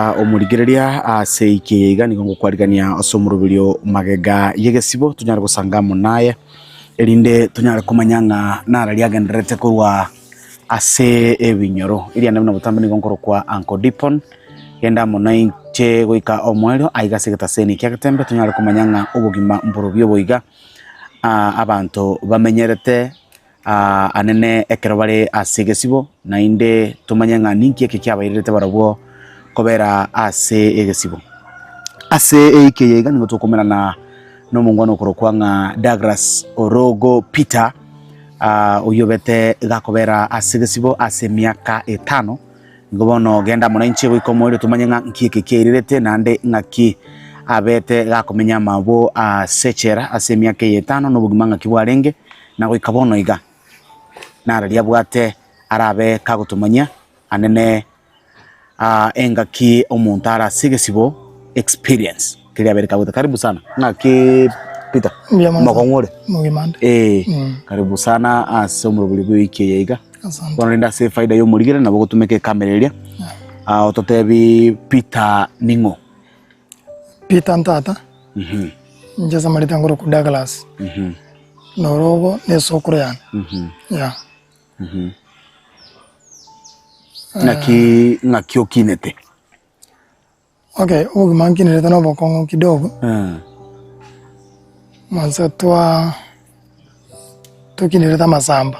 Omorigereria ase eiki eye iga nigo ngokwarigania ase omoroberio magega y'egesibo tonyare gosanga amo naye, erinde tonyare komanya ng'a nararia agendererete korwa ase ebinyoro. Eriane buna botambe nigo nkorokwa Uncle Dipon, genda amo nainche goika omoerio aiga ase egetaseni kia Getembe tonyare komanya ng'a obogima mborobio obo iga abanto bamenyerete. Anene ekero bare ase egesibo, naende tomanye ng'a ninki eke kiabairerete barabwo kobera ase egesibo. Ase eiki eye iga nigo tokomerana nomongwana okorokwa ng'a Douglas Orogo Peter, oyio obete gakobera ase egesibo ase emiaka etano. Nigo bono genda amo nainche goika omoerio tomanye ng'a nki eke kiairerete naende ng'aki abete gakomenya amabo ase echela ase emiaka eye etano na obogima ng'aki bwarenge. Na goika bono iga nararia abwate arabe kagotomanyia anene engaki omonto are ase egesibo experience keria abere kagoeta. Karibu sana ng'aki Peter Mbuya mono. mokong'u ore? Mogima ande. Eh, karibu sana ase omorobori bwe wiki eye iga. Asante. Bono rende ase efaida ya omorigere nabo ogotumeka ekamera eria ototebi Peter ning'o? Peter ntata, inche ase amareta nkorokwa Douglas, na orogo na esokoro yane, yeah. Ng'aki ng'aki okinete? Okay, obogima nkinerete na obokong'u kidogo, mwansa twa tokinerete amasamba,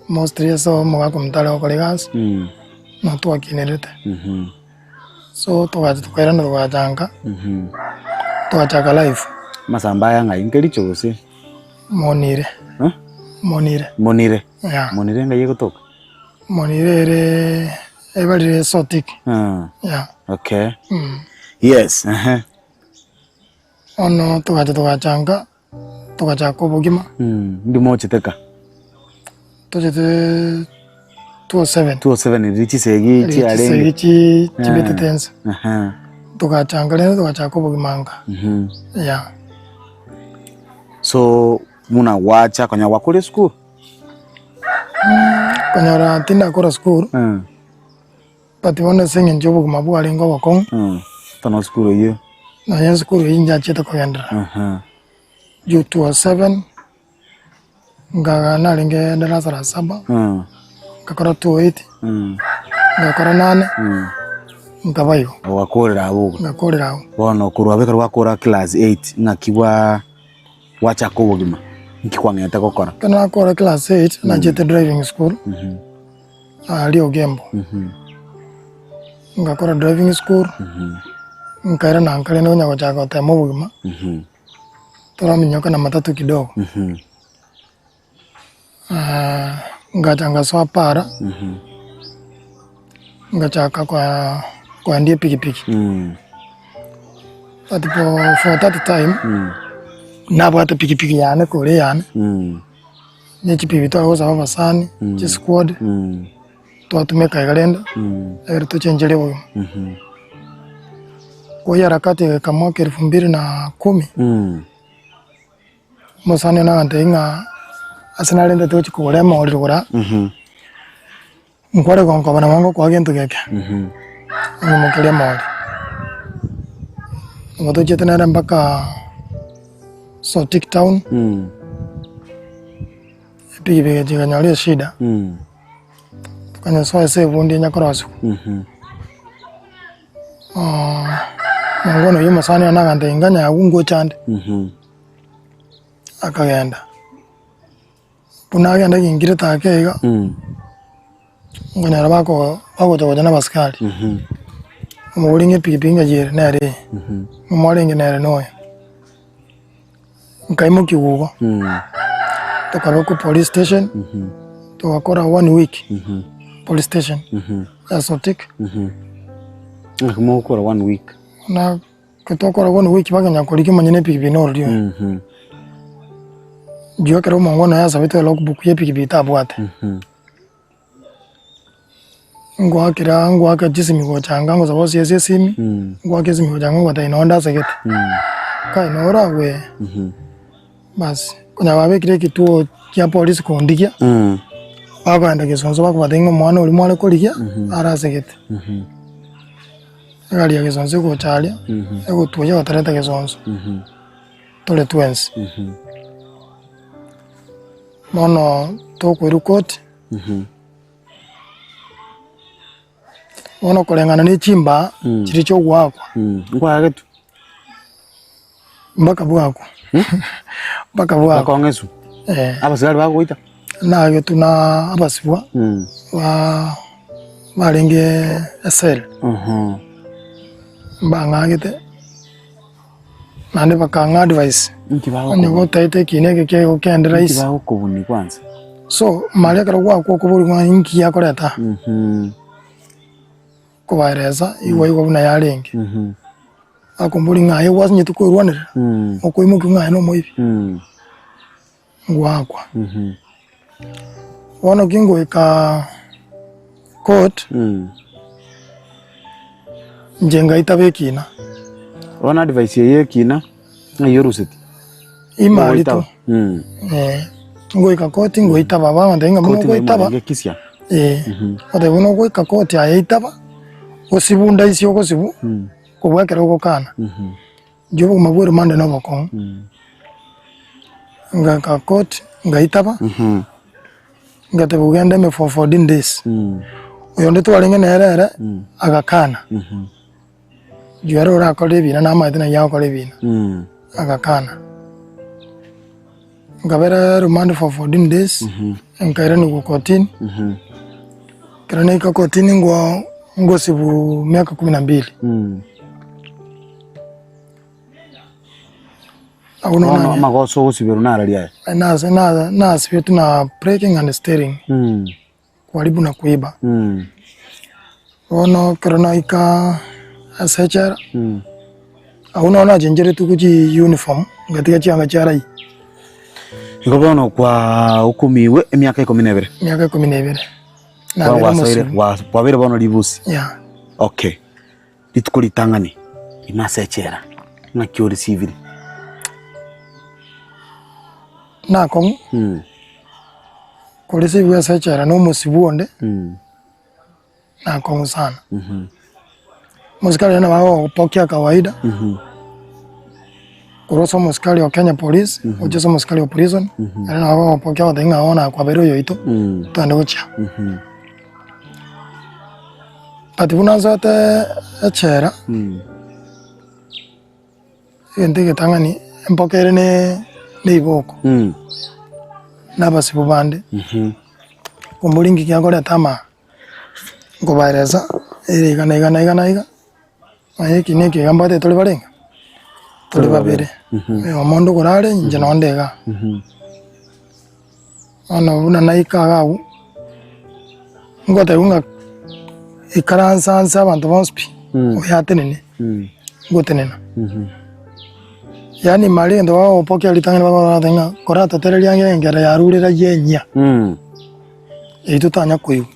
mostly ase omogaka omonto are gokora egasi, no twakinerete. So togacha tokairana togacha nka, togachaka life. Amasamba aya ng'ai nkericho gose? Monire. Eh? Monire. Monire? Yeah. Monire ng'ai egotoka? Monire ere ebarire Sotik. Yeah. Okay. Yes, ehe. Bono togacha togacha nka, togachaka obogima. Ndi mochete ka? Tochete 207. 207 riria chisegi chiarenge. Chisegi chi chibetete ense. Ehe. Togacha nka rende togachaka obogima nka. Yeah. So buna gwacha konya gwakora esukuru? Konyora tindakora sukuru. But bono ase eng'encho y'obogima bwarenge obokong'u, Tona esukuru eyio. nonya esukuru eyio inchachete kogenderera. Juu 207, nkaga narenge darasa la saba, nkakora 208, ngakora nane, nkaba igo. Ogakorera abwo igo. Ngakorera abwo. Bono korwa abwo ekero gwakora class eight, ng'aki bwa gwachaka obogima, nki kwang'ete gokora? Ekero nakora class eight, nachete driving school. Aria Ogembo, ngakora driving school, nkairana nka rende konya gochaka gotema obogima, toraminyoka na matatu kidogo. Ngacha ngasoa para, ngachaka kwa koendia epikipiki. But for that time, nabwate pikipiki yane kore eyane. Ne chipibi tware gosaba abasani, chisquad, twatumeka iga rende, ekero tochencherie obogima. Kwa hiyo harakati egaika mwaka elfu mbili na kumi, omosani one agantebia ng'a ase narentete gochia kogora emori rogoro aa, Nkware gonkoba nabo ngokoa gento geke, onyimokerie emori. Nabo tochiete nere mpaka Sotik town, epikipiki echi ekanyora eshida, tokanyesoa ase ebundi enya korosiwa. Mongwana oyio omosani one agantebia nganye agwo ngocha nde, akagenda. Buna agenda gingirete ake iga, nkonyora bako bagocha gocha na abasikari, omobori ng'a epikipiki ng'ai ere nere eye, omwarenge nere noyo. Nkaimokiwa igo, tokabekwa police station, togakora one week police station ya Sotik. Naki mogokora one week? Na. Ekero twakora bono goika baganya korigia omonyene epikipiki norori oyo. Inchuo ekero omongwana oye asabete logbook ya epikipiki tabwate. Ngoakera ngoaka chisimi gochanga ngosaba osiesi esimi, ngoaka esimi gochanga ngotebia nonde asegete. Kai noro agwo ee. Basi, konya babekire ekituo kia polisi kondigia, bakoenda gesonso bakobatebia ng'a omwana oria mware korigia, arasegete. Egari ya gesonso egocha aria, egotuoyia gotareta gesonso, tore twensi. Bono tokoirwa koti, bono koreng'ana na echimbaa chiria chia ogoakwa, Nkwagetwe? Mpaka bwakwa, mpaka bwakwa. Bakong'esu? Eh. Abasigari bagogoita? Nagetwe na abasibwa ba barenge ecell, mbang'agete naende bakang'a advice Inki onye bagokobuni? gotaete ekiina eke kiaye kende Inki rahisi. bagokobuni kwanza? So maria ekero gwakwa okoborigwa ng'a inki giakoreta kobaeresa igwa igwa buna yarenge. Akomboria ng'a aye gwasinyete kwerwanerera, okoimokia ng'a aye nomoibi, ngwakwa. Bono ki ngoika court, inche ngaitaba ekina. Bono advice eye ekina ng'ai oruseti? Imari tu. Ogoitaba. Eh, ngoika court ngoitaba, bagontebia ng'a buna Koti ng'ai ogoitaba, mwarenge kisia? Eh, gotebia buna ogoika court aye itaba, osibu ndaisi ogosibu, kobua ekero ogokana. Inche obogima bwa erumande na obokong'u. Ngaka court, ngaitaba, ngateba ogende ime for 14 days. Oyonde twarenge nere ere, agakana. Inche ere orakore ebina namaete naki agokora ebina, agakana. Nkabera remand for 14 days, nkairanerwa kotini, ekero naika kotini ngwa ngosibu miaka kumi na mbili. Abwo Bono nonye amagoso ogosiberwa narari aya? nase na nasibetwe na breaking and stealing, kuharibu na kuiba. Bono ekero naika ase echela, abwo nonye nachencheretwe gochia uniform, ngatiga chianga chia raia. Igo bono kwahukumiwe emiaka ikomi na ebere? Emiaka ikomi na ebere. Bono Nabeire gwasoire omosibu. kwabeire bono ribusi? Yeah. Okay. Rituko ritang'ani ime ase echela, ng'aki orisibire? Nakong'u korisibwa ase echela na omosibu onde, nakong'u sana. Omosikari oria nabo agogopokia kawaida, korwa ase omosikari o Kenya Police, gochia ase omosikari o prison, ere nabo agogopokia agotebia ng'a bono akwabeire oyoito, togende gochia. But buna nsoete echela, egento egetang'ani empoka ere ne riboko, na abasibu bande, ombori nki giakoreta ama nkobaeresa ere iga na iga na iga na iga, nonya eki na eki iga mbwate tore barenge? Tore babere, oyomo onde igoro are, inche nonde igaa. Bono buna naika iga agwo, ngotebiwa ng'a ikaransa nse abanto bonsi pi, oyo atenene, ngotenena. Yaani mara egento bagogopokera ritang'ani bagoteba ng'a koratotereria ang'e engero yarure rayia enyia, eyio totanya koigwa.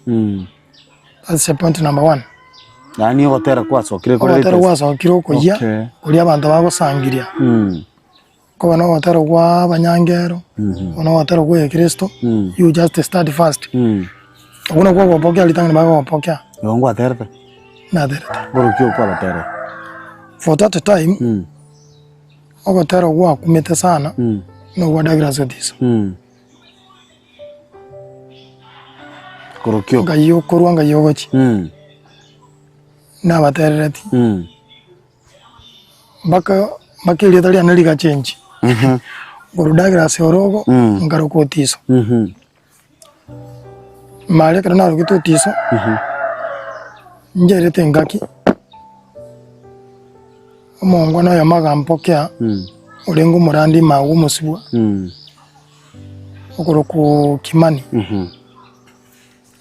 That's the point number one. Yaani ogotera gwasokire kore Ogotera latest. gwasokire okoyia, Okay. koria abanto bagosangiria. Koba na ogotera kwa abanyangero, koba na ogotera kwa egekristo, you just start first. Okwo nakwo ogopokea ritang'ani bagogopokea. Igo ngwaterete? Naterete. Bono ki okwabaterete? For that time, ogotera gwakumete sana, nokwa Douglas Otiso. Korokio. Ngai okorwa ngai ogochia. Nabaterereti. Mpaka mpaka erieta riane rigachenchi, korwa Douglas Orogo nkaroka Otiso. Mara ekero narokete Otiso, ncherete engaki, omongwana oyomo agampokea, orenge omorandi ime agwo omosibwa, okorokwa Kimani.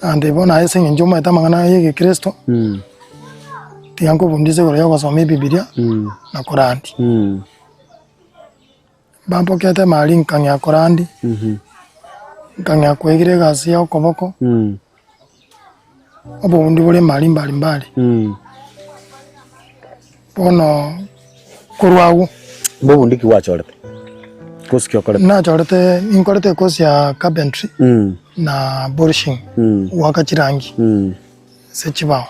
Naende bono aye ase eng'encho omanyete amang'ana ya egekristo, tiga nkobundise igoro ya ogosoma ebibilia na korandi. Bampokete mahali nkang'ea korandi, nkang'ea koegira egasi ya okoboko, obobundi bore mahali mbali mbali. Bono korwa agwo. Mbobundi ki gwachorete? Course ki okorete? Nachorete, ninkorete ecourse ya carpentry na polishing, goaka chirangi ase chibao.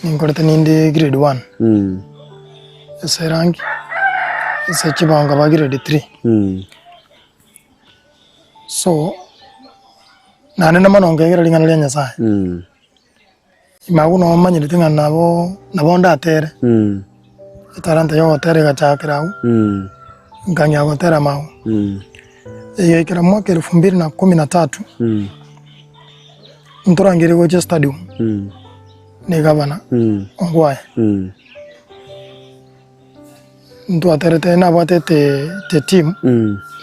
Ninkorete ninde grade 1. Ase erangi, ase chibonga ba grade 3. So, naende na mono nkaegera ring'ana ria Nyasaye. Ime agwo nomanyerete ng'a nabo nabo ndatere. Etalanta ya ogotera egachakera agwo, nkang'ea gotera amago. Egaikera mwaka elfu mbili na kumi na tatu, ntorangerie gocha stadium na egavana Ongwae. Ntwaterete nabwate the team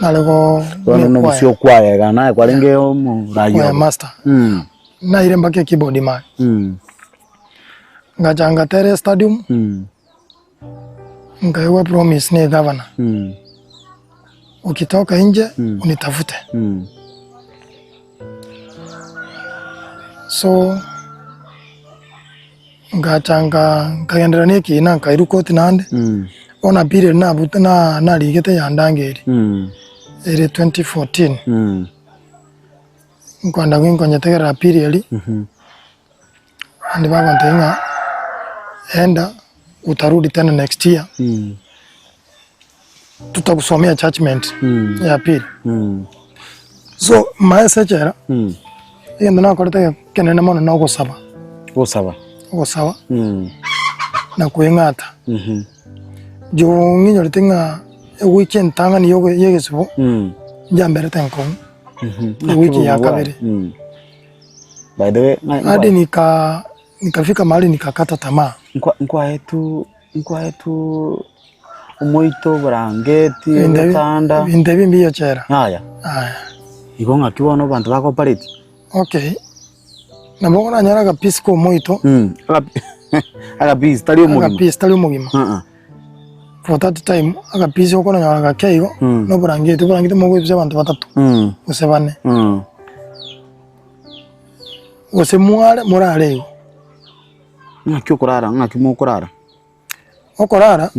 nare go Bono ne nomosie choir, okwaya iga naye kwarenge omoraia choir obo. master. Naire mpaka ekeyboard mani. Ngacha ngatere stadium, nkaegwa promise na egavana. Ukitoka nje unitafute. So ngacha nkagenderera na ekina nkairwa koti naende. Bono appeal nabute narigete yandangeri ere 2014. Nkoenda nkonyetegerera appeal eria, naende bagontebia ng'a enda utarudi tena next year, tutakusomea judgment ya appeal. So mae ase echela, egento nakorete ekenene mono na ogosaba. Gosaba. Ogosaba na koeng'ata. Juu ng'inyorete ng'a ewiki entang'ani ya egesibo njamberete nkong'u. Ewiki ya kabere. By the way, Hadi nikafika mahali nikakata tamaa. Nkwaetu nkwaetu omoito oborangeti egetanda. Ebinto ebi mbiya echela. Yaya. Aya. Igo ng'aki bono abanto bakopareti? Okay. Nabo oranyore agapisi ka omoito. Agapisi tari omogima. Agapisi tari omogima. For that time agapisi okoranyora gake igo na oborangeti, oborangeti mogoebisia abanto batato gose bane. Gose mware morare igo. Ng'aki okorara, ng'aki mokorara? Okorara,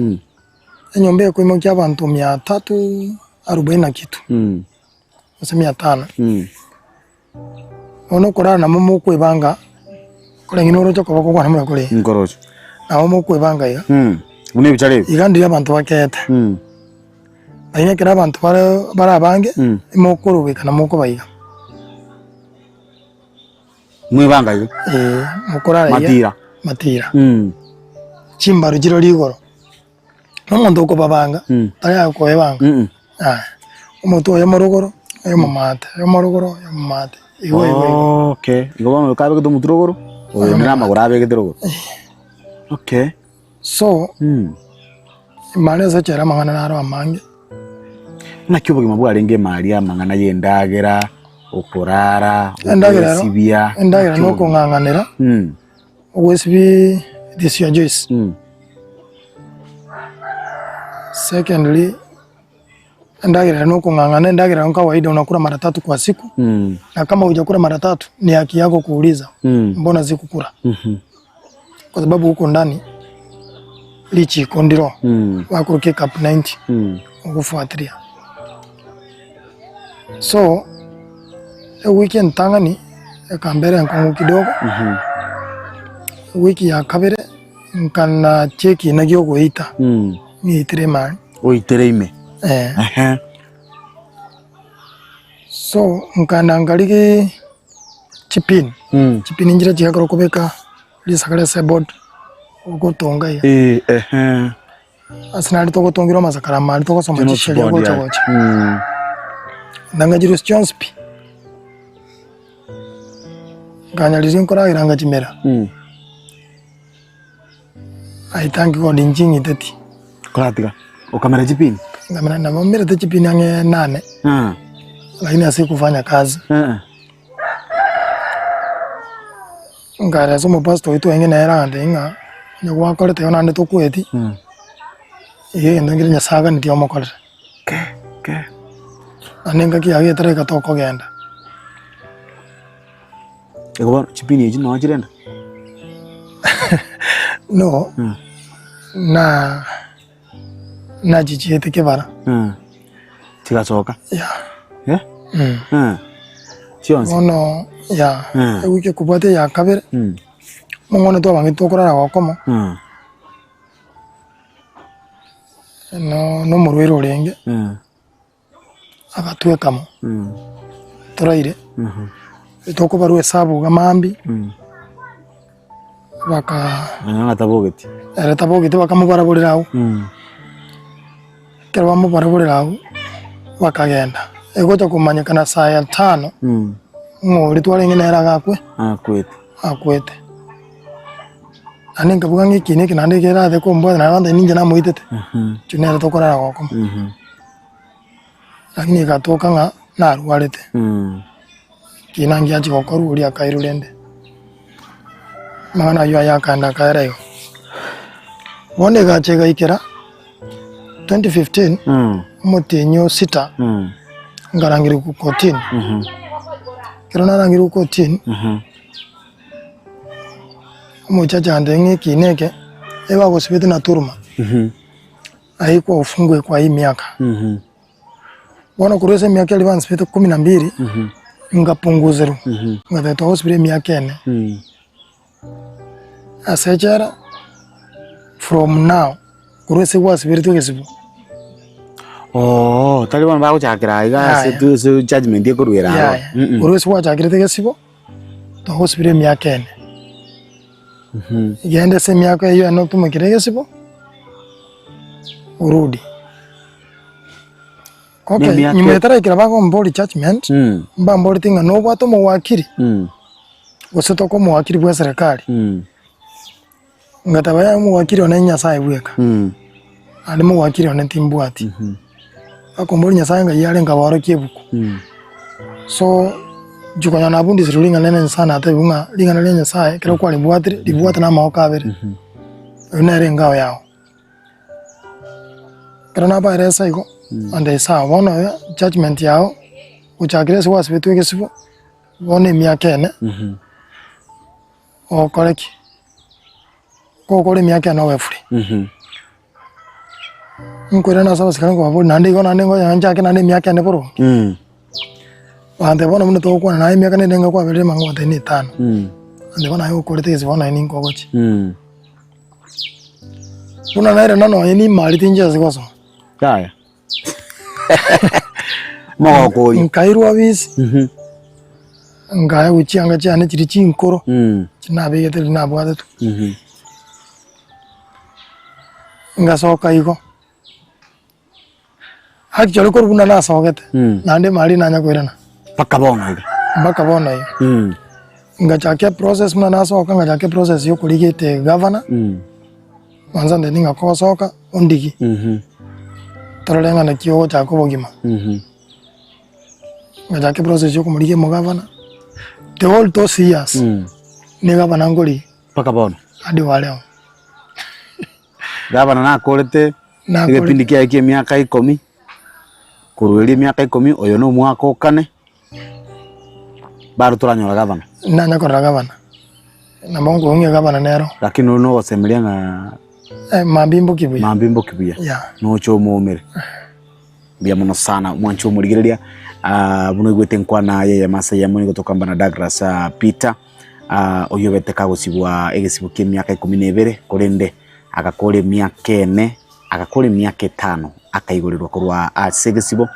enyomba ekoimokia abanto mia tatu arobaini na kitu gose mia tano. Bono okorara nabo mokoebanga, koreng'ina oroche okoboko kwane buna kore iga. Nkoroche. Nabo mokoebanga iga. Buna ebichara ebi. Iga ndiria abanto bakeete. Lakini ekero abanto bare bare abange, mokorobeka na mokobaiga. Mwebanga iga. Eeh, mokorara iga. Matira. Matira. Chimbaru chirori igoro. Na omonto okobabanga, tari akoebanga. Aya, omotwe oyomo rogoro, oyomo maate, oyomo rogoro, oyomo maate. Igo igo igo. Okay. Igo bono oyo kabegete omotwe rogoro, oyo nere amagoro abegete rogoro. Okay. So, mare ase echela amang'ana naro amange. Naki obogima bwarenge ime aria amang'ana ya endagera, okorara, Endagera ero, ogwesibia. endagera Naki na obogima? okong'ang'anera, ogwesibia it is your choice. Secondly, endagera ero na okong'ang'ana, endagera ero kawaida unakula mara tatu kwa siku, na kama hujakula mara tatu ni haki yako kuuliza mbona sikukula, kwa sababu huko ndani lichiko ndiro wakurukia cup 90 ogofuatilia. So ewiki entang'ani ekambera enkong'u kidogo, ewiki ya kabere nkanatia ekina gia ogoita, ng'itire emari. Oitere ime. Eh. Ehe. So nkanda nkarigi chipini, chipini nchire chigakorwa kobeka risakara ase eboard ogotonga iga. Eh, ehe. Ase nari togotongera amasakara amare togosoma Chino chisheria chibodi gocha aye. gocha. Nanga chionsi pi. Nkanyariria nkoragera ngachimera. I thank God nching'iteti. Koratiga. Okamera chipini. Ngamera nabo merete chipini ang'e nane, lakini asikufanya kazi. Nkaresa omopastor oito oenge nere agantebia ng'a onye gwakorete igo naende tokweti, iga egento nkere Nyasaye aganetie omokorere. Ke, ke. Naende engaki yago etareka tokogenda. Igo bono chipini echi noo chirenda? No, na nachichiete kebara. Chigasoka. Yeah. Eh? Chionsi. Bono ya ewiki ekobwata eya kabere, Omong'wana twabangete tokorara gokomo, no nomorwaire orenge, agatwekamo, toraire, tokobarwa esabu iga mambia, baka Nonya ng'a tabogeti. Ere tabogeti bakamobaraborera agwo. Ekero bamobaraborera agwo, bakagenda. Egocha komanyekana saa ya tano, ng'a oria twarenge nere agakwe, Akwete. Akwete. Naende nkabuga ng'a ekiina eke naende kerate kombwata naende abanto ninche namoitete, inche nere tokorara gokoma. Lakini egatoka ng'a narwarete, ekiina ngiachia gokorwa oria akairwa rende, amang'ana aywo aya akaenda akaera igo. Bono egacha egaikera 2015, omotienyi o sita, nkarangerigwa kotini, ekero narangerigwe kotini, omochache agantebia ng'a ekiina eke, ebagosibete na turuma, aye kwafungwa kwa hii miaka. Bono korwa ase emiaka eria bansibete kumi na mbili, ngapunguzerwa, ngateba twagosibire emiaka ene. Ase echela, from now, korwa ase gwasiberetwe egesibo. Oo, tari bono bagochakera iga ase Yaya. tu ase judgment ekoruera aro. Yaya, korwa ase gwachakerete egesibo, twagosibire emiaka ene. Genda ase emiaka eyio ene otumokere egesibo, orudi. Okay, Nemiaka- nyuma etaraikera bagombori judgment, mbamboreti ng'a nobwate omowakiri, gose tokomowakiri bwa eserekari. Ngateba yaya omowakiri one Nyasaye bweka, naende mowakiri one timbwati. Bakomboria Nyasaye ng'ai are nkabaorokia ebuku. So, inche konya nabundisirwe ring'ana ria Nyasaye natebiwa ng'a ring'ana ria Nyasaye ekero kwaribwatire, ribwate na amaboko abere, oyio nere engao yao. Ekero nabaeresa igo, ande sawa bono oyo judgement yao, gochakera ase gwasibetwe egesibo, bono emiaka ene, ogokore ki? Gokora emiaka ene obe free. Nkoirana ase abasikari nkobaboria naende igo naende ngonya nchake naende emiaka ene boronge? Bagantebia bono buna togokwana naye emiaka nere nigo kwaberire amang'ana ngobatebia na etano. Bagantebia bono aye okorete egesibo bono naye ninkogochia. Buna nairana nonye nimarete inche ase gosoma. Yaya. Omogoko oria. Nkairwa ofisi, nkaegwa chianga chiane chiria chinkoro, chiria nabegete riria nabwatetwe. Ngasoka igo, actually korwa buna nasogete, naende emari nanya koirana. Mpaka bono iga. Mpaka bono iga. Ngachaka eprocess buna nasoka, ngachaka eprocess ya okorigia egavana, kwanza ndeti ng'a kogosoka ondigie, torore ng'a naki ogochaka obogima. Ngachaka eprocess ya okomorigia omogavana, the whole those years, na egavana nkorigia Mpaka bono. hadi wa leo. Gavana nakorete Nakorete. egepindi kiaye kia emiaka ikomi, korwa erio emiaka ikomi, oyo na omwaka o kane. Bado toranyora gavana. Nanya korora gavana, nabo nkong'ia gavana nero. Lakini ore nogosemeria ng'a Eh, mambia imboki buya. Mambia imboki buya. Yeah. Noche omoumere. Mbuya mono sana mwanche omorigereria ah, buna oigwete nkwana aye eyemo ase eyemo nigo tokamba na Douglas ah, Peter ah, oyio obete kagosibwa egesibo kia emiaka ikomi na ebere korende agakora emiaka ene agakora emiaka etano akaigorerwa korwa ase egesibo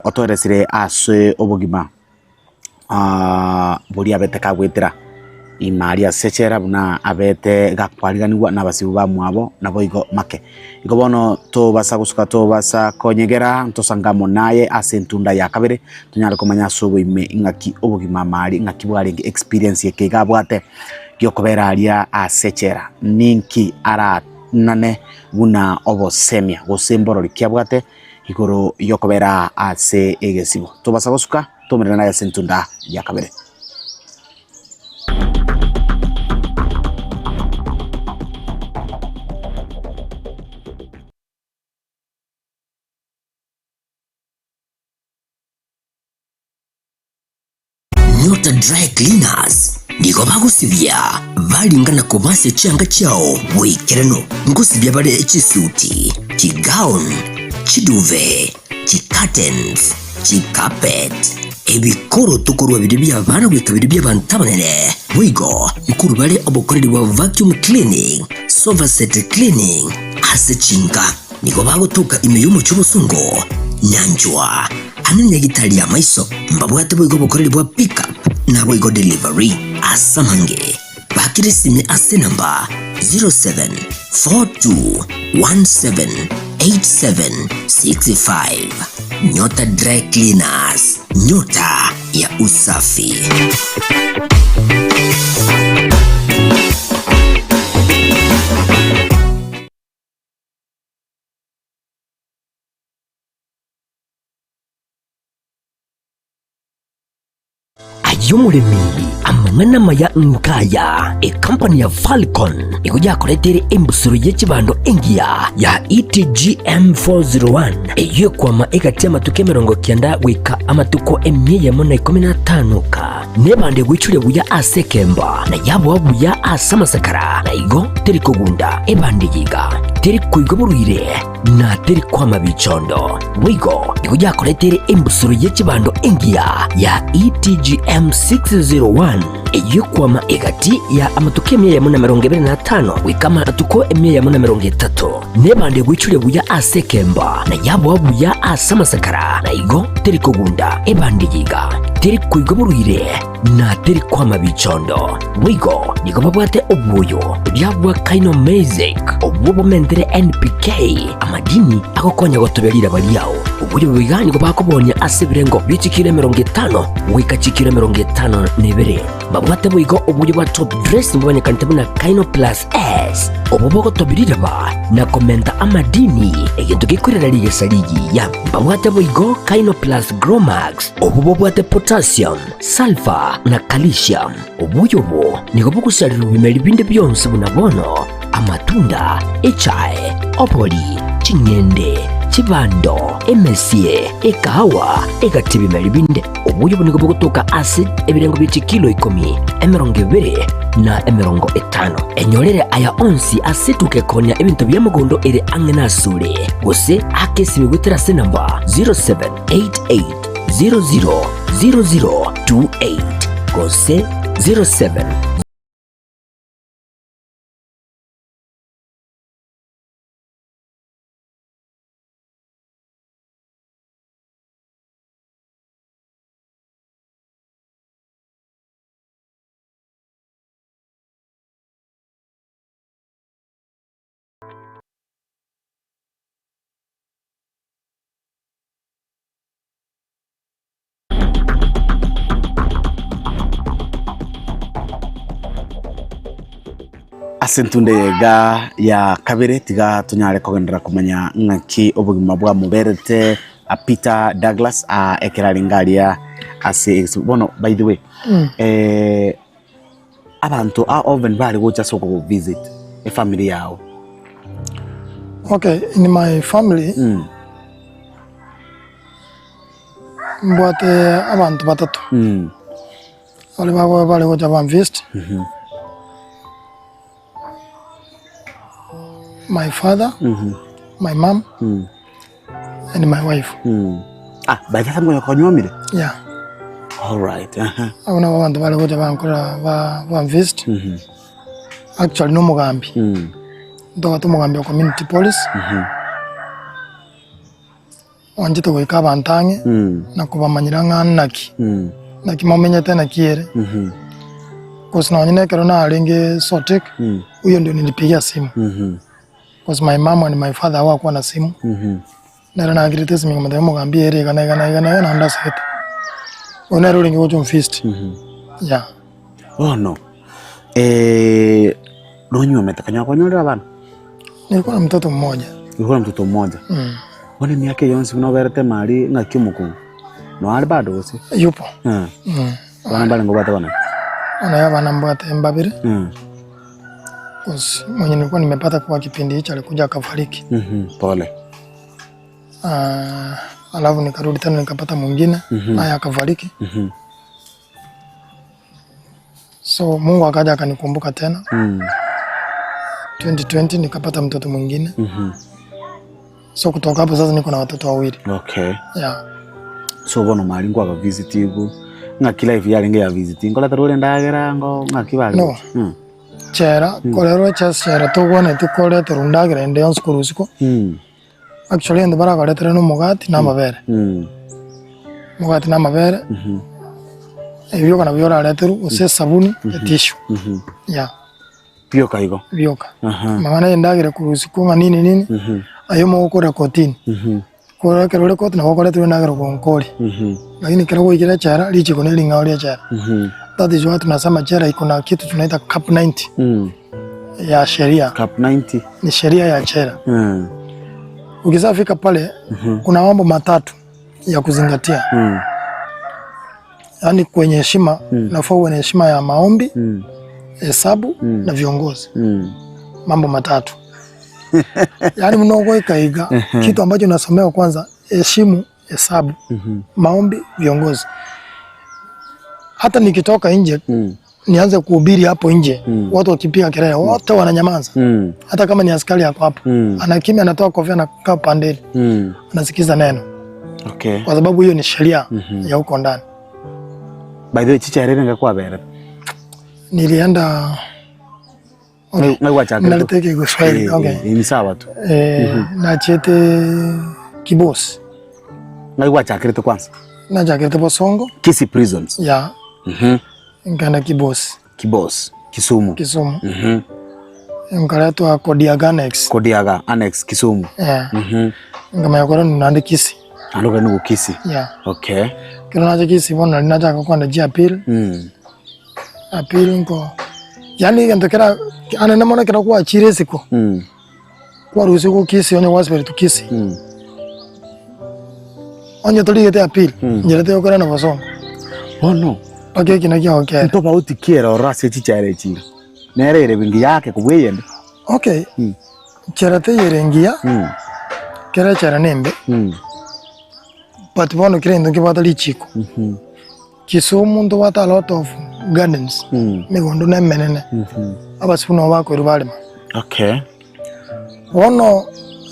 otoeresire ase obogima boria abete kagoetera ime aria ase echela buna abete gakwariganigwa na abasibwa bamwabo naboigo make. Igo bono tobasa gosuka tobasa konyegera ntosange amo naye ase entunda ya kabere tonyare komanya ase oboime ng'aki obogima ime aria ng'aki bwarenge experience eke iga abwate giokobera aria ase echela ninki ara nane buna obosemia, gose mborori ki abwate igoro y'okobera ase egesibo. Tobasa gosuka tomerane naye ase entunda ya kabere. Nyota Dry Cleaners nigo bagosibia baringa na kobasia chianga chiao boikeranu. Ngosibia bare chisuti, chigown, chiduve, chicurtains, chicarpet. Ebikoroto korwa biria bia abana goika biria bia abanto abanene. Boigo nkorwa bare obokoreri bwa vacuum cleaning, sofa set cleaning ase chinka. Nigo bagotoka ime y'omochie obosongo Nyanchwa ane nyagitari ya maiso. Mbabwate boigo obokoreri bwa pickup na boigo delivery. Ase amange bakire esime ase namba 0742178765. Nyota Dry Cleaners, nyota ya usafi. Ayomoremi amang'ana maya nkaya ekampani ya Falcon ikujakoretere embusuro y'ekibando engiya ya ETGM 401 eyekwama egati amatuko emerongo kianda goika amatuko 115 ka nebande gwichuria buya ase kemba na yabwa buya ase amasakara na igo teri kogunda ebande yiga teri koiga borwire na teri kwama bichondo. Wigo ikujakoretere embusuro y'ekibando engiya ya ETGM 601 eyekwama egati ya amatuko 125 goika amatuko 130 nebande gwichuria buya ase kemba na yabwa buya ase amasakara na igo teri kogunda ebande yiga teri koiga borwire na teri kwama bichondo. Wigo nigo babwate obuoyo byabwa Kaino Magic obwo bomentere NPK amadini agokonya gotoberira bariao obuyo bwiga nigo bakobonia ase ebirengo bichikire 50 goika chikire 52. Babwate boigo obuyo bwa top dress mbonekante buna Kaino Plus S obo bogotobirira ba na komenta amadini egento gikorera rigesa rigiya. Babwate boigo Kaino Plus Gromax obo bobwate potassium, sulfur na calcium. Obuyo bo nigo bogosarira ebimeri binde byonsi buna bono amatunda, echae, obori, ching'ende, chibando, emesie, ekahawa, egati ebimeri binde. Obuyo bo nigo bogotoka ase ebirengo bia chikilo 10, 20 na 50. Enyorere aya onsi ase tukekonya ebinto bia mogondo ere ang'e na asure gose akesimi gwetera ase namba 0788 000028 gose 07. Asentunde yega ya kabere tiga tunyare kogendera kumanya ng'aki obogima bwa muberete a Peter Douglas a ekeraringaria ase bono. By the way, abantu a oven bari gocha soko visit a family yao. Okay, in my family mbwate abantu batatu bali babo bali gocha ba visit. My father, my mom, and my wife. Ah, by the time you were Yeah. All right. Abona abantu bali gocha bankora ba visit. Actually no mugambi. Ndoka tumugambi wa community police. Wanjite goika abantange na kubamanyira ng'anaki. Naki momenyete na kiere. Cause na nyine kero na alinge sotik. Huyo ndio nilipigia simu. Cause my mom and my father hawakuwa na simu. Nero na agirite simu ngombe mugambi ere gana gana gana na ndasete. Onero lingi gocho feast. Yeah. Oh no. Donyo umetaka kunyorera bana? Nilikuwa na mtoto mmoja. Nilikuwa na mtoto mmoja. Wale miaka yonse unoberete mali ngaki mukungu. No ali bado gose? Yupo. Bana bale ngobata bana. Ona ya bana mbwate mbabire. Cause mwenye nilikuwa nimepata kwa kipindi hicho alikuja akafariki. Pole. Alafu nikarudi tena nikapata mwingine naye akafariki. So Mungu akaja akanikumbuka tena. 2020 nikapata mtoto mwingine. So kutoka hapo sasa niko na watoto wawili. Okay. Yeah. So bono mari ngwaba visit igo ng'aki life yarenge ya visit nkoretera ore endagera ngo ng'aki bare No. gocha. Mm. Chera, korerwa echasi chera togwenereti koreterwa endagera ende yonsi korwa isiko. Actually egento barakoretere na omogati na amabere. Omogati na amabere, ebioka nabio orareterwe, gose esabuni, etissue. Yeah. Bioka igo. Bioka. Amang'ana ya endagera korwa isiko ng'a nini nini, aye omogokora kotini. Korwa ekero ore kotini nabo okoreterwa endagera ogonkoria. Lakini ekero gwaikire echela, richiko ne ring'ao ria echela. That is why tunasema jela iko na kitu tunaita cap 90 ya sheria. Cap 90. Ni sheria ya jela. Ukishafika pale kuna mambo matatu ya kuzingatia. Yaani kwenye heshima nafaa uwe na heshima ya maombi, hesabu na viongozi. Mambo matatu. Yaani mnogoikaiga kitu ambacho unasomewa kwanza, heshimu, hesabu, maombi, viongozi. Hata nikitoka nje nianze kuhubiri hapo nje, watu wakipiga kelele wote wananyamaza. Hata kama ni askari hapo hapo anakimya, anatoa kofia, anakaa pandeni, anasikiza neno. Kwa sababu hiyo ni sheria ya huko ndani. By the way, chicha rere ngakwabera. Nilienda okay. Naliteke Kiswahili. Okay. Ni sawa tu. Nachete Kibos. Ngaiwachakirite kwanza. Nachakirite Bosongo. Kisii Prisons. Yeah. Nikaenda Kibos. Kibos, Kisumu. Kisumu. Nikaletwa Kodiaga Annex. Kodiaga Annex Kisumu. Yeah. Ngamaya kora nandi Kisii. Andoka nuko Kisii. Yeah. Okay. Kero naje Kisii bona nachaka kwanda ji appeal. Appeal nko. Yaani gento kera anene mono kera kwa chire siko. Kwa ruhusi ku Kisii onye wasibere tu Kisii. Onye toligete appeal. Nyerete okora na Bosongo. Oh no. Pake kina kia okere. Tofauti kiera orase chichere chinga. Nerere bingi yake kubweyende. Okay. Cherate yerengia. Kera chera nembe. But bono kire ndo kibata lichiko. Kisumu ndo bata a lot of gardens. Migondo ne menene. Abasifu bako rubalima. Okay. Bono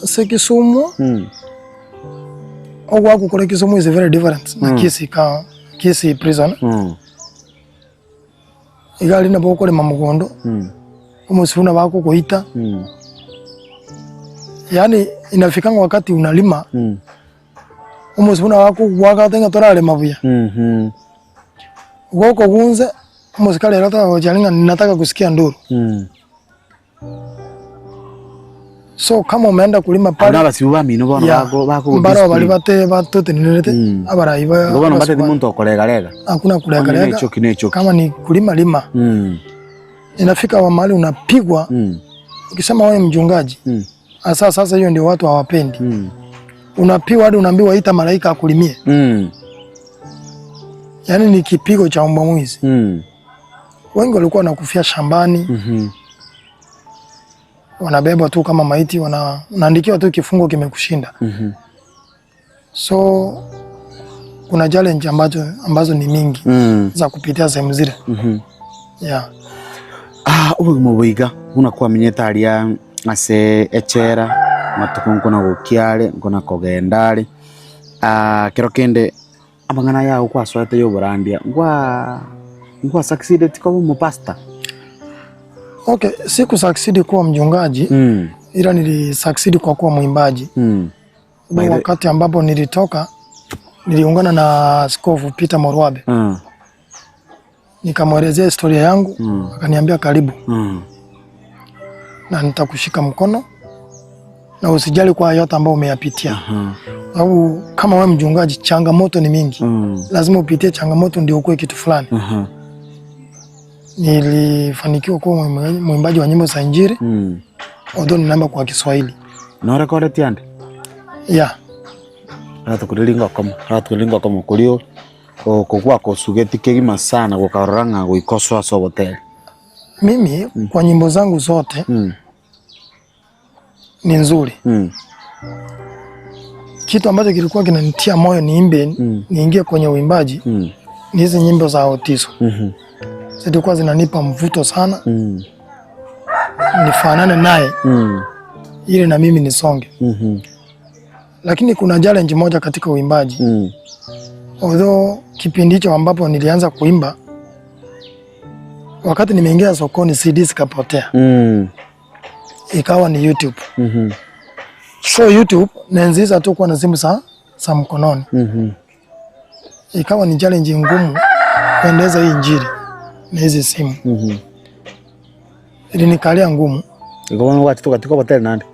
se Kisumu. Ogwa kukora Kisumu is very different na Kisii ka Kisii prison. Igali na boko lima mugondo. Umusifuna bako kuita. Yaani inafika wakati unalima. Umusifuna wako waka tenga tora lima buya. Goko gunze umusikali alata wajalinga nataka kusikia nduru. So kama umeenda kulima pale Anaba si ubami no bono bako bako mbaro bali bate batote ninete abaraiba Ngono bate muntu okolega lega. Hakuna kulega lega. Necho. Kama ni kulima lima. Inafika wa mahali unapigwa. Ukisema wewe mchungaji. Asa sasa hiyo ndio watu hawapendi. Unapigwa hadi unaambiwa ita malaika akulimie. Yaani ni kipigo cha mbwa mwizi. Wengi walikuwa wanakufia shambani. Wanabebwa tu kama maiti, wanaandikiwa tu kifungo kimekushinda. So kuna challenge ambazo ni mingi za kupitia sehemu zile. Yeah. Ubugimo bwiga unakuwa menyetaria ase echera matuko nkona gukiare nkona kogendare kero kende amang'ana yao kwaswete yoburandia ngwa succeeded kwa mu pastor. Okay, siku succeed kuwa mchungaji, ila nili succeed kwa kuwa mwimbaji. Wakati ambapo nilitoka niliungana na Askofu Peter Morwabe. Nikamwelezea historia yangu, akaniambia karibu. Na nitakushika mkono na usijali kwa yote ambayo umeyapitia. Sababu kama wewe mchungaji changamoto ni mingi. Lazima upitie changamoto ndio ukue kitu fulani. Nilifanikiwa kuwa mwimbaji wa nyimbo za Injili. Although ninaimba kwa Kiswahili. No record tiande? Yeah. Hatukulinga kama kulio kokwa kosugeti kegima sana gukaroranga guikoswa sobote. Mimi kwa nyimbo zangu zote ni nzuri. Kitu ambacho kilikuwa kinanitia moyo niimbe, niingie kwenye uimbaji, ni hizi nyimbo za Otiso. Zilikuwa zinanipa mvuto sana. Nifanane naye. Ili na mimi nisonge. Lakini kuna challenge moja katika uimbaji. Although kipindi hicho ambapo nilianza kuimba, wakati nimeingia sokoni CD zikapotea. Ikawa ni YouTube. So YouTube nenziza tu kuwa na simu za mkononi. Ikawa ni challenge ngumu kuendeza hii injili na hizi simu. Ilinikalia ngumu. Iko watu tukatika hotel nandi.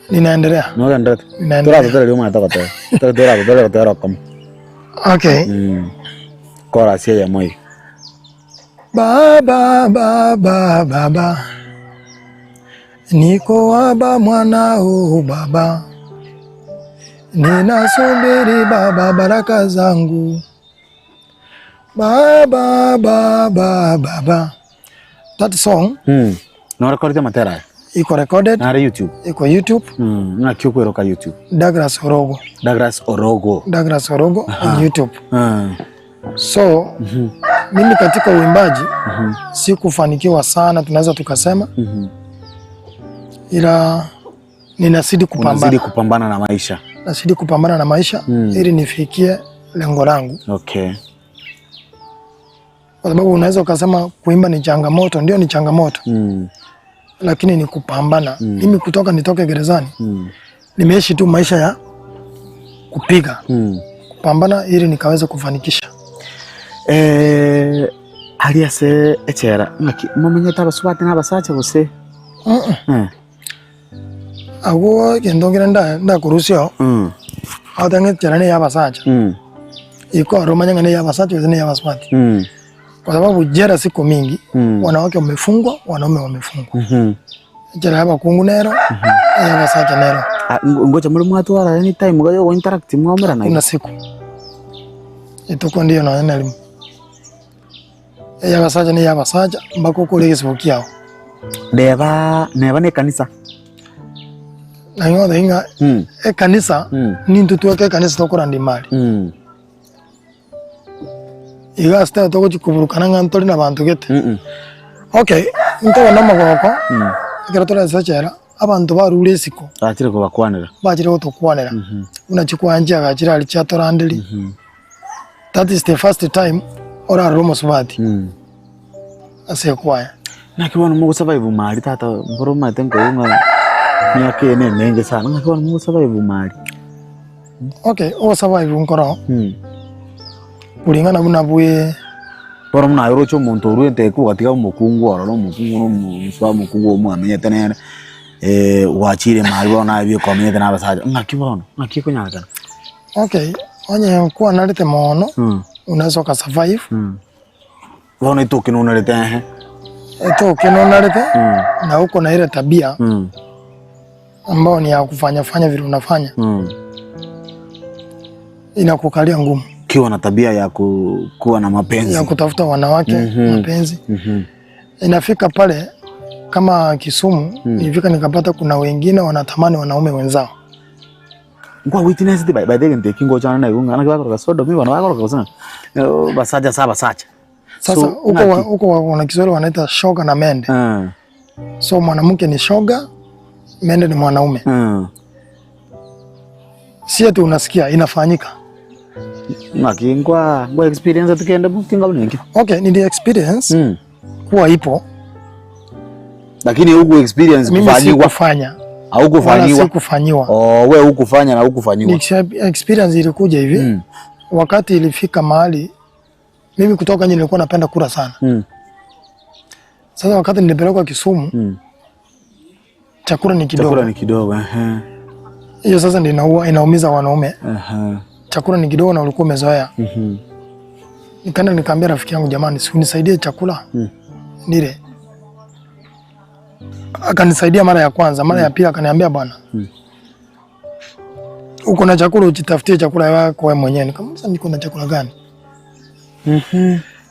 Ninaendelea. No ndata. Ninaendelea. Tora tora leo mata tora. Tora tora tora tora kama. Okay. Kora sia ya moi. Baba baba baba, niko waba mwanao baba, ninasubiri baba baraka zangu. Baba baba baba. That song No record matera. Iko recorded. Na YouTube. Iko YouTube. Na kyo ka YouTube. Douglas Orogo. Douglas Orogo. Douglas Orogo on YouTube. So mimi katika uimbaji sikufanikiwa sana, tunaweza tukasema. Ila ninazidi kupambana. Unazidi kupambana na maisha. Nazidi kupambana na maisha ili nifikie lengo langu. Okay. Kwa sababu unaweza ukasema kuimba ni changamoto, ndio ni changamoto. Lakini ni kupambana. Mimi kutoka nitoke gerezani, nimeishi tu maisha ya kupiga. Kupambana ili nikaweza kufanikisha. Aliase echera ngaki mumenyeta abasubati n'abasacha bose. Ago kendo nda nda kurusio. Atange chera ne yabasacha. Iko romanya ne yabasacha ne yabasubati. Kwa sababu jera siku mingi, wanawake wamefungwa, wanaume wamefungwa. Jera hapa kungu nero, yabasacha nero. Ngoja muri mwatwara any time ngo interact mwamera na. Kuna siku. Ituko ndio na elimu. Yabasacha ni yabasacha mbako kule kisibukiao. Deba neba ne kanisa. Na ng'o inga e kanisa ni ntutu ke kanisa tokora ndi mali. Iga sta toko chikuburukana nga ntori na bantu gete. Okay, ntoba namagoko. Ikero tora sachera abantu barure isiko. Bakire ko bakwanira. Bakire ko tokwanira. Unachukua anja gachira alichatora andeli. That is the first time ora romo subati. Asekwaya. Nakibona mu survive mali tata mboro mate ngo myaka ene nenge sana nakibona mu survive mali. Okay, o survive nkoro. Kulingana buna bwe boro muna yoro muntu oruente ku katika umukungu ororo umukungu no muswa mukungu omwamenyete nene wachire mali bona ebyo komenyete n'abasaja nakibona nakikonyagana. Okay, onye kuwa nalete mono unaweza ka survive. Bona itoke no nalete itoke no nalete na uko na ile tabia ambao ni ya kufanya fanya vile unafanya. Inakukalia ngumu. Kiwa na tabia ya kuwa na mapenzi. Ya kutafuta wanawake, mapenzi. Inafika pale kama Kisumu, nilifika nikapata kuna wengine wanatamani wanaume wenzao. Ngwa witness by the way kingo chana na yunga na kwa sodo mimi wana kwa sana. Basaja saba sacha. Sasa huko huko wana Kiswahili wanaita shoga na mende. So mwanamke ni shoga, mende ni mwanaume. Si ati unasikia inafanyika. Ngwa experience tukenda bukinga bunengi. Okay, ni the experience kuwa ipo. Lakini huku experience kufanyiwa. Kufanya. Au kufanyiwa. Kufanyiwa. Oh, wewe hukufanya na hukufanyiwa. Ni experience ilikuja hivi. Wakati ilifika mahali mimi kutoka nje nilikuwa napenda kula sana. Sasa wakati nilipelekwa Kisumu, chakula ni kidogo. Chakula ni kidogo, Hiyo sasa ndio inaumiza wanaume. Chakula ni kidogo na ulikuwa umezoea. Nikaenda nikaambia rafiki yangu, jamani, si unisaidie chakula nile. Akanisaidia mara ya kwanza, mara ya pili akaniambia bwana, uko na chakula ujitafutie chakula yako wewe mwenyewe. Nikamwambia niko na chakula gani?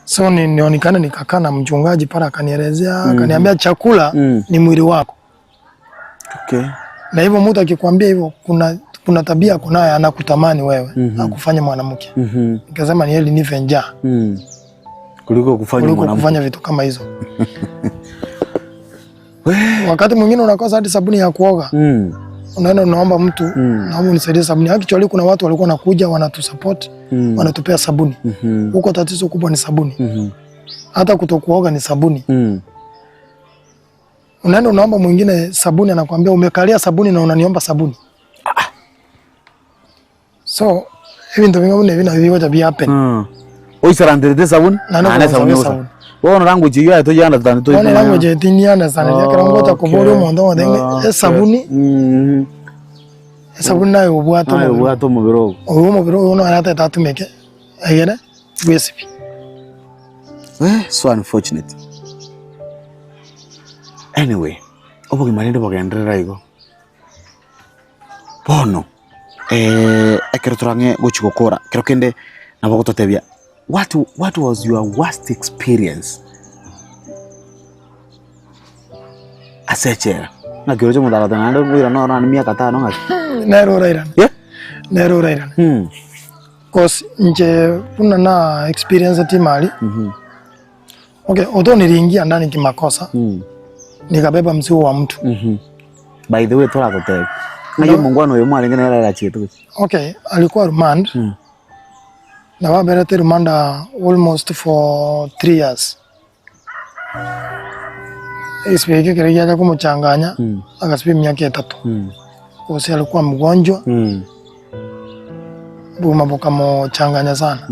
So nionekana nikakaa na mchungaji pale akanielezea, akaniambia chakula ni mwili wako. Okay. Na hivyo mtu akikwambia hivyo kuna tabia kunaye anakutamani wewe, akufanye mwanamke. Nikasema ni heri nife njaa. Kuliko kufanya mwanamke. Kufanya vitu kama hizo. Wakati mwingine unakosa hadi sabuni ya kuoga. Unaenda unaomba mtu naomba unisaidie sabuni. Actually kuna watu walikuwa wanakuja wanatusupport, wanatupea sabuni. Huko tatizo kubwa ni sabuni. Hata kutokuoga ni sabuni. Unaenda unaomba mwingine sabuni, anakuambia umekalia sabuni na unaniomba sabuni. So ebinto binga buna ebi nabio bigocha bi happen. Oisaranderete sabuni Naende naende sabuni kogosabe ogosa. sabuni. Bono language eyo aye toyiunderstand Bono language eye tindi understand ekero ngocha koboria omonto ogote ng'a esabuni esabuni naye obwate Naye omobere. obwate omobere ogo. Oyo omobere oyo naro atagete atumeke egere bwesibi. Eh, so unfortunate. Anyway, obogima rende bogenderera igo. Bono, ekero torang'e gochi gokora, kero kende nabo gototebia, what was your worst experience ase echela? Ng'aki oroche omonto agoteba naende oirane oro naende miaka tano ng'aki? Nere orairane. Yeah? Nere orairane. Cause inche buna na experience timari. Okay, although niliingia ndani kimakosa. Nikabeba mzigo wa mtu. By the way, toragotebia. Ng'aki omongwana oyo mwarenge nere arachete gochia? Okay, alikuwa remand. Na baberete remand almost for 3 years. Esibeke kere giacha komochanganya, agasiba emiaka etato. Gose alikuwa mgonjwa. Buma bukamochanganya sana.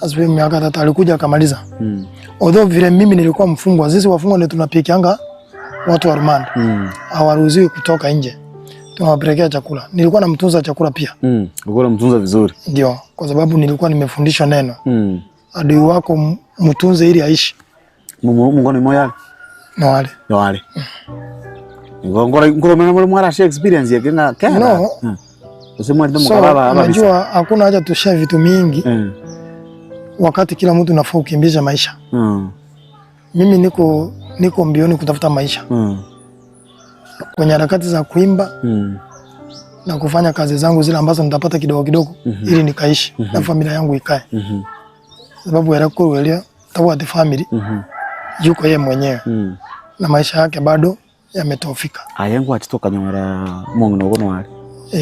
Asibe miaka tatu alikuja akamaliza. Although vile mimi nilikuwa mfungwa, sisi wafungwa ndio tunapikianga watu wa remand. Hawaruhusiwi kutoka nje. Tunawapelekea chakula. Nilikuwa namtunza chakula pia. Ulikuwa unamtunza vizuri. Ndio, kwa sababu nilikuwa nimefundishwa neno. Adui wako mtunze ili aishi. Mungu ni moya. No wale. No wale. Ngoro ngoro mwana mwana share experience yake na kera. No. Usimwe ndio So, mkababa hapa. unajua hakuna haja tushare vitu mingi. Wakati kila mtu unafaa ukimbiza maisha. Mimi niko mbioni kutafuta maisha. Kwenye harakati za kuimba na kufanya kazi zangu zile ambazo nitapata kidogo kidogo ili nikaishi na familia yangu ikae. Sababu ya kuelewa tawa the family yuko yeye mwenyewe na maisha yake bado yametofika. Ayengu achitoka nyora mungu no gono wale.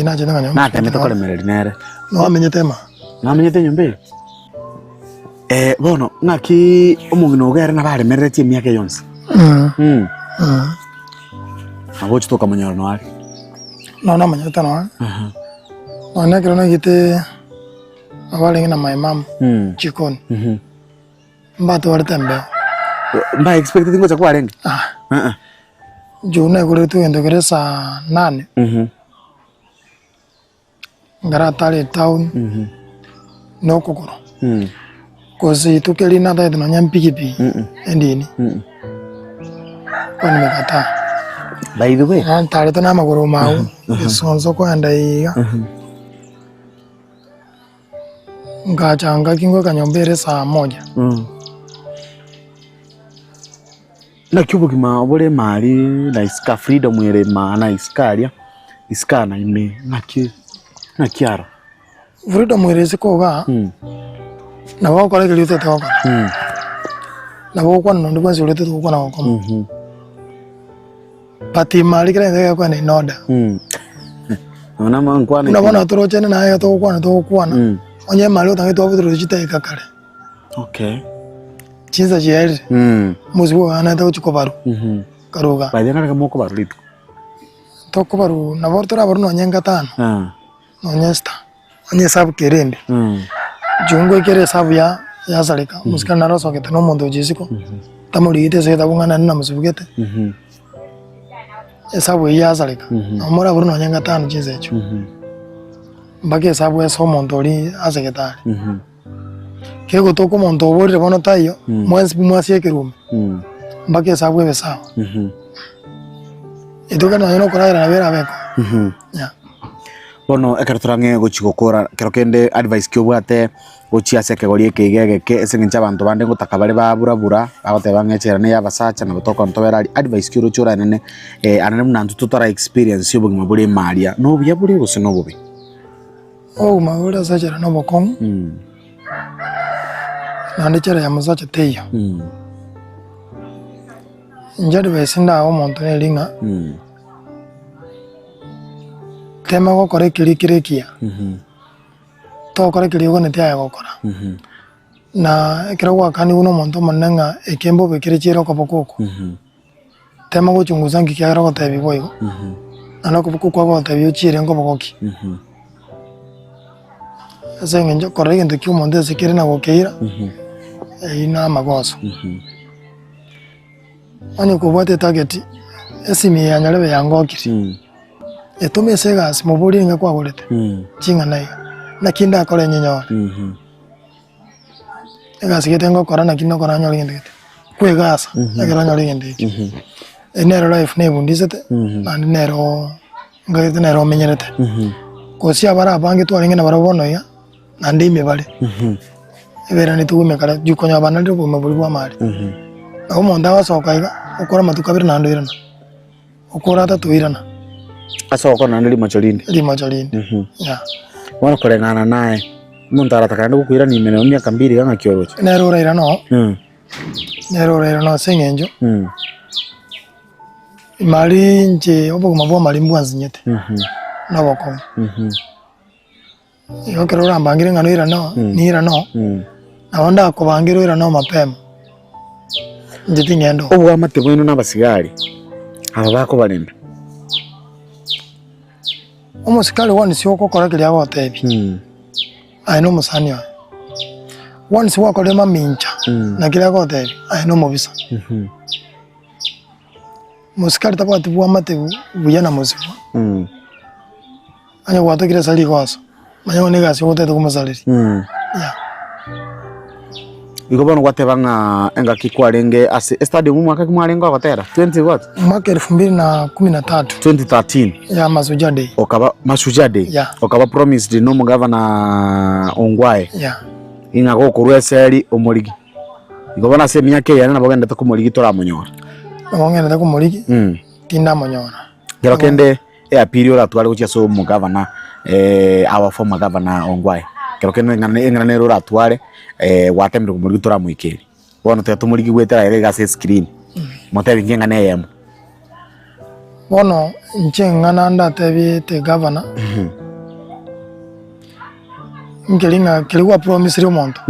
Naje nanga nyora. Na temeta kole mereri nere. No amenyete ma. Na amenyete nyombe. Bono ngaki omungu no gere na bare mereti emyaka yonse. Abo chitoka manyora no wale. No na manyota no. No na kero na gite abale na my mom. Chikoni. Mbato wale tembe. Mba expected ngoja kwa renge. Juu na kule tu endo kere saa 8. Ngara tale town. No kokoro. Kosi tukeli na dai na nyampiki pi. Endini. Kwa nimekataa. By the way. Na tale tena magoro mau. Sonzo kwa ndaiga. Ngachanga kingo kanyombere saa 1. Na kyubo kima obole mali na iska freedom ere maana iskaria iskana ime na kiara freedom ere sikoga na wao kore kilite toka na wao kwa ndo kwanza ulete toka na wako pati mali kile ndeka kwa ni noda ona mangwana na bona torochene na ya to kwa na to kwa na onye mali utange to butro chita ikakale okay chinza chiere muziwo ana to chikobaru karuga by then moko baru litu toko baru na bortora baru no nyenga tano no nyesta onye sabu kerembe jungo kere sabu ya yazalika musikana naroso kete no mondo jisiko tamuri ite se tabungana na musubugete esabu yazalika omora baru no nyenga tano chinza echo mbake esabu eso mondo ri azeketare kego toko mondo oborire bono tayo mwensi mwasi ekirume mbake esabu ebesawa ituka na yono koraira na bera beko yeah bono ekero torange gochi gokora kero kende advice kiobwate gochi ase ekegori eke geke ase eng'encho abanto bande ngotaka bare baburabura bagoteba ng'echera ne yabasacha nabo tokona tobera advice kioroche oranene anene buna intwe totara experience obogima bore emaria nobuya bore gose nobobe obogima bore ase echera nobokong'u naende echera ya mosacha teiyo inche advice ndaga omonto neri ng'a Tema gokora ekeri kere ekiya, tokora keria oganeti aye gokora. Na ekero gwakanigwe na omonto omonene ng'a eke mbobe kere chiere okoboko oko, tema gochungusa nki kiagera ogotebia boigo, naende okoboko okwo agotebia ochiere nkoboko ki. Ase eng'encho korora egento kia omonto ase kere na gokeira, eyio na amagoso. Onye kobwate etarget, esimi eye ya nyarebe yangokire. Etome ase egasi moborie niga kwagorete ching'ana iga, naki ndakore nyenyore. Egasi gete ngokora naki ndokora nyore egento gete, kwegasa ekero onyore egento ekio. Eye nero life nebundisete naende nero ngagete nero omenyerete. Gose abare abange twarenge nabarabwo bono iga, naende ime bare, eberanete obogima kare, juu konya banarire obogima boria bwa amare. Nabo omonto agosoka iga, okore amatuko abere naende oirana. Okore atato oirana. Ase ogokora naende rimocho rinde. Rimocho rinde. Yeah. Bono koreng'ana naye, omonto arataka naende gokoirania ime nonya miaka mbiri iga ng'aki oroche? Nere orairane oo, nere orairane oo ase eng'encho, ime aria inche obogima bwa amari mbwansinyete, na obokong'u. Igo ekero orambangere ng'a noirane oo, niirane oo, nabo ndakobangere oirane oo mapema, inche ting'enda oo. Obwamate bwaino na abasigari aba bakobarenda. Omosikari onsi ogokora keria agotebia, aye na omosani oye. Onsi gwakorire mamincha na keria agotebia, aye na omobisa. Mosikari tabwati bwamate buya na mosibwa. Onye gwatokire ase rigoso, manya ng'a negasi ogotete komosareria. Yeah. Igo bono gwateba ng'a engaki kwarenge ase estadium omwaka ki mwarenge ogotera? 20 what? Mwaka elfu mbili na kumi na tatu. 2013. Yeah, Mashujaa Day. Okaba Mashujaa Day. Yeah. Okaba promised na omogavana Ongwae. Yeah. Ing'a gokorwa eseri omorigi. Igo bono ase emiaka eyane nabo ogendete komorigi toramonyora. Nabo ngendete komorigi, tindamonyora. Kero kende Eapili oratware gochia ase omogavana our former governor Ongwae, ekero kende eng'ana eng'ana nere oratware gwatemire komorigia toramoikeria. Bono tiga tomorigie goetera iga iga ase escreen, motebi inche eng'ana eyemo. Bono inche eng'ana ndatebiete gavana, nkeri ng'a keria gwapromisire omonto,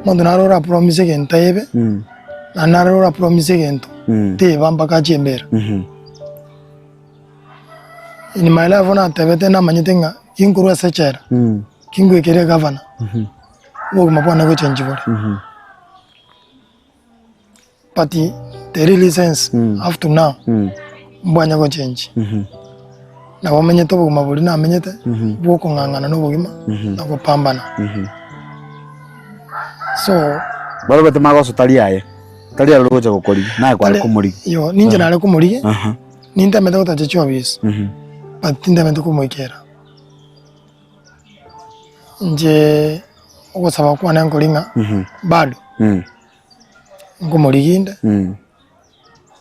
omonto naro orapromise egento ebe, naende naro orapromise egento teba mpaka achie embera. In my life natebete namanyete ng'a ginkorwa ase echela, gingoikeria egavana, obogima bwane gochengi bore. But the real sense up to now mbwanya gochengi. Nabo menyete obogima boria namenyete bwa okong'ang'ana na obogima na gopambana. So Barobete magoso tari aye, tari aro gocha gokorigia, naye kware komorigia. Iyo, ninche nare komorigia, nintemete gotacha chiofisi, but tintemete komoikera. Inche ogosaba kwane nkori ng'a bado nkomorigia inde,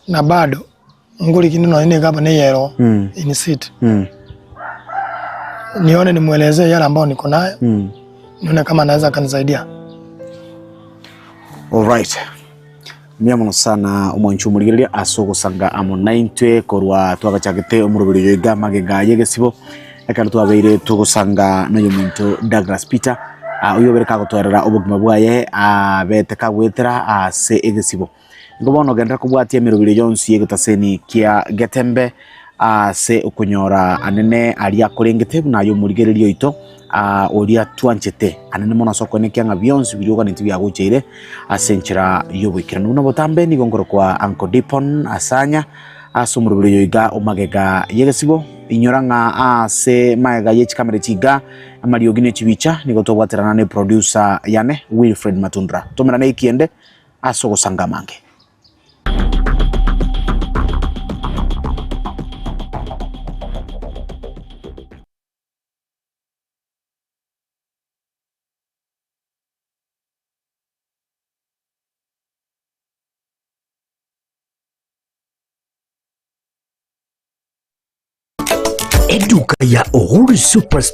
na bado ngorigia inde nonye na egavana eye ero in seat, nione nimwelezee yale ambayo niko nayo, nione kama anaweza akanisaidia. Alright. Mbuya mono sana omwanchi omorigereria ase ogosanga amo naintwe korwa twagachagete omoroberi oyo iga magega y'egesibo ekero twabeire togosanga noyominto Douglas Peter ah, oyio obere kagotwerera obogima bwaye abete kagoetera ase egesibo. Nigo bono ogenderera kobwatia emeroberi yonsi y'egetaseni kia Getembe ase okonyora anene aria akorengete buna aye omorigereria oito oria twanchete anene mono ase okoenekia ng'a bionsi biria oganetie biagocheire ase enchera y'oboikeranu. Buna botambe nigo nkorokwa Uncle Dipon Asanya ase omoroberi oyo iga o magega y'egesibo. Inyora ng'a ase magega ye chikamera echi iga amariogi ne chibicha nigo twabwaterana ne producer yane Wilfred Matundra. Tomerane ekiende ase ogosanga amange. Eduka ya Uhuru Super.